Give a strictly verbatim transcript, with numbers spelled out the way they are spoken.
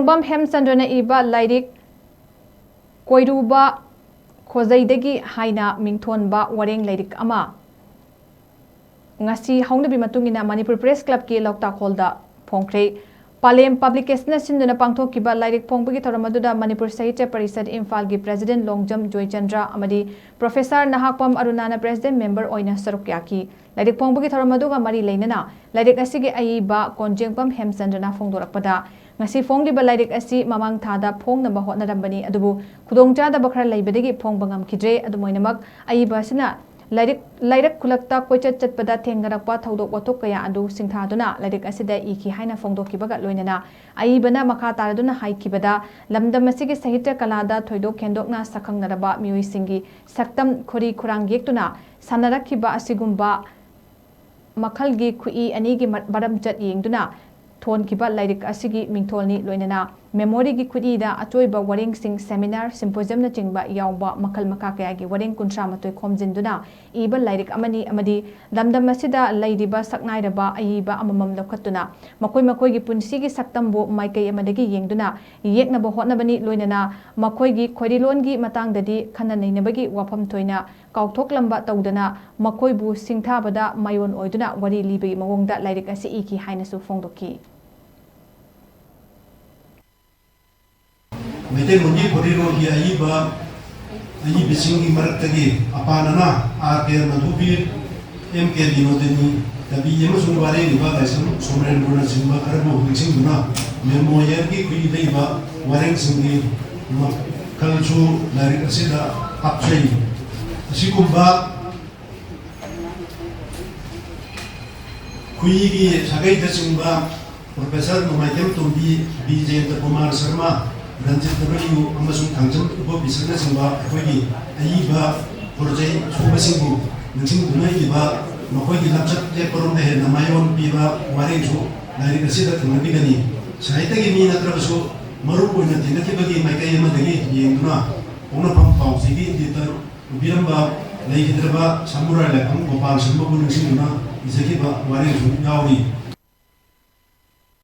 Pump ꯍꯦꯝꯆꯟꯗ꯭ꯔꯅ ꯏꯕ ꯂꯥꯏꯔꯤꯛ ꯀꯣꯏꯔꯨꯕ ꯈꯣꯖꯩꯗꯒꯤ ꯍꯥꯏꯅ ꯃꯤꯡꯊꯣꯟꯕ ꯋꯥꯔꯦꯡ ꯂꯥꯏꯔꯤꯛ ꯑꯃ ꯉꯁꯤ ꯍꯧꯅꯕꯤ ꯃꯇꯨꯡ ꯏꯟꯅ ꯃꯅꯤꯄꯨꯔ ꯄ꯭ꯔꯦꯁ ꯀ꯭ꯂꯕꯀꯤ ꯂꯣꯛꯇꯥꯛ ꯍꯣꯜꯗ ꯐꯣꯡꯈ꯭ꯔꯦ꯫ ꯄꯥꯂꯦꯝ ꯄꯕ꯭ꯂꯤꯀꯦꯁꯟꯅ ꯁꯤꯟꯗꯨꯅ ꯄꯥꯡꯊꯣꯛꯈꯤꯕ ꯂꯥꯏꯔꯤꯛ ꯐꯣꯡꯕꯒꯤ ꯊꯧꯔꯝ ꯑꯗꯨꯗ ꯃꯅꯤꯄꯨꯔ ꯁꯥꯍꯤꯇ꯭ꯌ ꯄꯔꯤꯁꯠ ꯏꯝꯐꯥꯜꯒꯤ ꯄ꯭ꯔꯦꯁꯤꯗꯦꯟꯠ ꯂꯣꯡꯖꯝ ꯖꯣꯏꯆꯟꯗ꯭ꯔ ꯑꯃꯗꯤ ꯄ꯭ꯔꯣꯐꯦꯁꯔ ꯅꯍꯥꯛꯄꯝ ꯑꯔꯨꯅꯥꯅ ꯄ꯭ꯔꯦꯁꯤꯗꯦꯟꯠ ꯃꯦꯝꯕꯔ ꯑꯣꯏꯅ ꯁꯔꯨꯛ ꯌꯥꯈꯤ꯫ ꯂꯥꯏꯔꯤꯛ ꯐꯣꯡꯕꯒꯤ ꯊꯧꯔꯝ ꯑꯗꯨꯒ ꯃꯔꯤ ꯂꯩꯅꯅ ꯂꯥꯏꯔꯤꯛ ꯑꯁꯤꯒꯤ ꯑꯏꯕ ꯀꯣꯟꯖꯦꯡꯄꯝ ꯍꯦꯝꯆꯟꯗ꯭ꯔꯅ ꯐꯣꯡꯗꯣꯔꯛꯄꯗ, ꯉꯁꯤ ꯐꯣꯡꯂꯤꯕ ꯂꯥꯏꯔꯤꯛ ꯑꯁꯤ ꯃꯃꯥꯡ ꯊꯥꯗ ꯐꯣꯡꯅꯕ ꯍꯣꯠꯅꯔꯝꯕꯅꯤ, ꯑꯗꯨꯕꯨ ꯈꯨꯗꯣꯡꯆꯥꯗꯕ ꯈꯔ ꯂꯩꯕꯗꯒꯤ ꯐꯣꯡꯕ ꯉꯝꯈꯤꯗ꯭ꯔꯦ꯫ ꯑꯗꯨꯝ ꯑꯣꯏꯅꯃꯛ, ꯑꯏꯕ ꯑꯁꯤꯅ ꯂꯥꯏꯔꯤꯛ, ꯂꯥꯏꯔꯛ ꯈꯨꯜꯂꯛꯇ ꯀꯣꯏꯆꯠ ꯆꯠꯄꯗ ꯊꯦꯡꯅꯔꯛꯄ ꯊꯧꯗꯣꯛ ꯋꯥꯊꯣꯛ ꯀꯌꯥ ꯑꯗꯨ ꯁꯤꯡꯊꯥꯗꯨꯅ ꯂꯥꯏꯔꯤꯛ ꯑꯁꯤꯗ ꯏꯈꯤ ꯍꯥꯏꯅ ꯐꯣꯡꯗꯣꯛꯈꯤꯕꯒ ꯂꯣꯏꯅꯅ, ꯑꯏꯕꯅ ꯃꯈꯥ ꯇꯥꯔꯗꯨꯅ ꯍꯥꯏꯈꯤꯕꯗ, ꯂꯝꯗꯝ ꯑꯁꯤꯒꯤ ꯁꯥꯍꯤꯇ꯭ꯌ ꯀꯂꯥꯗ ꯊꯣꯏꯗꯣꯛ ꯍꯦꯟꯗꯣꯛꯅ ꯁꯛꯈꯪꯅꯔꯕ ꯃꯤꯑꯣꯏꯁꯤꯡꯒꯤ ꯁꯛꯇꯝ ꯈꯣꯔꯤ ꯈꯨꯔꯥꯡ ꯌꯦꯛꯇꯨꯅ ꯁꯥꯟꯅꯔꯛꯈꯤꯕ ꯑꯁꯤꯒꯨꯝꯕ ꯃꯈꯜꯒꯤ ꯈꯨꯏ ꯑꯅꯤꯒꯤ ꯃ-, ꯃꯔꯝꯆꯠ ꯌꯦꯡꯗꯨꯅ ꯊꯣꯟꯈꯤꯕ ꯂꯥꯏꯔꯤꯛ ꯑꯁꯤꯒꯤ ꯃꯤꯡꯊꯣꯜꯅꯤ꯫ ꯂꯣꯏꯅꯅ ꯃꯦꯃꯣꯔꯤꯒꯤ ꯈꯨꯠꯏꯗ ꯑꯆꯣꯏꯕ ꯋꯥꯔꯦꯡꯁꯤꯡ, ꯁꯦꯃꯤꯅꯥꯔ, ꯁꯤꯝꯄꯣꯖꯤꯌꯝꯅꯆꯤꯡꯕ ꯌꯥꯎꯕ ꯃꯈꯜ ꯃꯈꯥ ꯀꯌꯥꯒꯤ ꯋꯥꯔꯦꯡ ꯀꯨꯟꯊ꯭ꯔꯥ ꯃꯥꯊꯣꯏ ꯈꯣꯝꯖꯤꯟꯗꯨꯅ ꯏꯕ ꯂꯥꯏꯔꯤꯛ ꯑꯃꯅꯤ ꯑꯃꯗꯤ ꯂꯝꯗꯝ ꯑꯁꯤꯗ ꯂꯩꯔꯤꯕ ꯁꯛꯅꯥꯏꯔꯕ ꯑꯏꯕ ꯑꯃꯃꯝ ꯂꯧꯈꯠꯇꯨꯅ ꯃꯈꯣꯏ ꯃꯈꯣꯏꯒꯤ ꯄꯨꯟꯁꯤꯒꯤ ꯁꯛꯇꯝꯕꯨ ꯃꯥꯏꯀꯩ ꯑꯃꯗꯒꯤ ꯌꯦꯡꯗꯨꯅ ꯌꯦꯛꯅꯕ ꯍꯣꯠꯅꯕꯅꯤ꯫ ꯂꯣꯏꯅꯅ ꯃꯈꯣꯏꯒꯤ ꯈꯣꯏꯔꯤꯂꯣꯟꯒꯤ ꯃꯇꯥꯡꯗꯗꯤ ꯈꯟꯅ ꯅꯩꯅꯕꯒꯤ ꯋꯥꯐꯝ ꯊꯣꯏꯅ ꯀꯥꯎꯊꯣꯛꯂꯝꯕ ꯇꯧꯗꯅ ꯃꯈꯣꯏꯕꯨ ꯁꯤꯡꯊꯥꯕꯗ ꯃꯥꯏꯑꯣꯟ ꯑꯣꯏꯗꯨꯅ ꯋꯥꯔꯤ ꯂꯤꯕꯒꯤ ꯃꯑꯣꯡꯗ ꯂꯥꯏꯔꯤꯛ ꯑꯁꯤ ꯏꯈꯤ ꯍꯥꯏꯅꯁꯨ ꯐꯣꯡꯗꯣꯛꯈꯤ꯫ ꯃꯩꯇꯩꯂꯣꯟꯒꯤ ꯈꯣꯔꯤꯂꯣꯟꯒꯤ ꯑꯏꯕ, ꯑꯏꯕꯁꯤꯡꯒꯤ ꯃꯔꯛꯇꯒꯤ ꯑꯄꯥꯅꯅ ꯑꯥꯔ ꯀꯦ ꯃꯙꯨꯕꯤꯔ, ꯑꯦꯝ ꯀꯦ ꯕꯤꯅꯣꯗꯤꯅꯤ, ꯀꯕꯤ ꯑꯃꯁꯨꯡ ꯋꯥꯔꯦꯡ ꯏꯕ ꯂꯥꯏꯁ꯭ꯔꯝ ꯁꯣꯃꯔꯦꯟꯗ꯭ꯔꯅꯆꯤꯡꯕ ꯈꯔꯕꯨ ꯅꯤꯡꯁꯤꯡꯗꯨꯅ ꯃꯦꯃꯣꯌꯔꯒꯤ ꯈꯨꯠꯏꯗ ꯏꯕ ꯋꯥꯔꯦꯡꯁꯤꯡꯒꯤ ꯃꯈꯜꯁꯨ ꯂꯥꯏꯔꯤꯛ ꯑꯁꯤꯗ ꯍꯥꯞꯆꯩ꯫ ꯑꯁꯤꯒꯨꯝꯕ ꯈꯨꯏꯒꯤ ꯁꯥꯒꯩꯗ ꯆꯤꯡꯕ ꯄ꯭ꯔꯣꯐꯦꯁꯔ ꯅꯣꯡꯃꯥꯏꯊꯦꯝ ꯇꯣꯝꯕꯤ, ꯕꯤ ꯖꯌꯟꯇ ꯀꯨꯃꯥꯔ ꯁꯔꯃ, ꯔꯟꯖꯤꯠ ꯗꯕ꯭ꯂꯤꯌꯨ ꯑꯃꯁꯨꯡ ꯊꯥꯡꯖꯝ ꯏꯕꯣꯕꯤꯁꯟꯅꯆꯤꯡꯕ ꯑꯩꯈꯣꯏꯒꯤ ꯑꯏꯕ ꯈꯣꯔꯖꯩ ꯁꯨꯕꯁꯤꯡꯕꯨ ꯅꯤꯡꯁꯤꯡꯗꯨꯅ ꯏꯕ ꯃꯈꯣꯏꯒꯤ ꯂꯝꯆꯠ ꯂꯦꯞꯄꯔꯣꯝꯗ ꯍꯦꯟꯅ ꯃꯥꯏꯑꯣꯟ ꯄꯤꯕ ꯋꯥꯔꯦꯡꯁꯨ ꯂꯥꯏꯔꯤꯛ ꯑꯁꯤꯗ ꯊꯦꯡꯅꯕꯤꯒꯅꯤ꯫ ꯁꯥꯍꯤꯇ꯭ꯌꯒꯤ ꯃꯤ ꯅꯠꯇ꯭ꯔꯕꯁꯨ ꯃꯔꯨꯞ ꯑꯣꯏꯅ ꯊꯦꯡꯅꯈꯤꯕꯒꯤ ꯃꯥꯏꯀꯩ ꯑꯃꯗꯒꯤ ꯌꯦꯡꯗꯨꯅ ꯄꯣꯛꯅꯐꯝ ꯄꯥꯎꯖꯦꯒꯤ ꯏꯗꯤꯇꯔ ꯑꯣꯏꯕꯤꯔꯝꯕ ꯂꯩꯈꯤꯗ꯭ꯔꯕ ꯁꯃꯨꯔꯥꯏ ꯂꯥꯏꯐꯝ ꯒꯣꯄꯥꯜ ꯁꯔꯃꯕꯨ ꯅꯤꯡꯁꯤꯡꯗꯨꯅ ꯏꯖꯈꯤꯕ ꯋꯥꯔꯦꯡꯁꯨ ꯌꯥꯎꯔꯤ꯫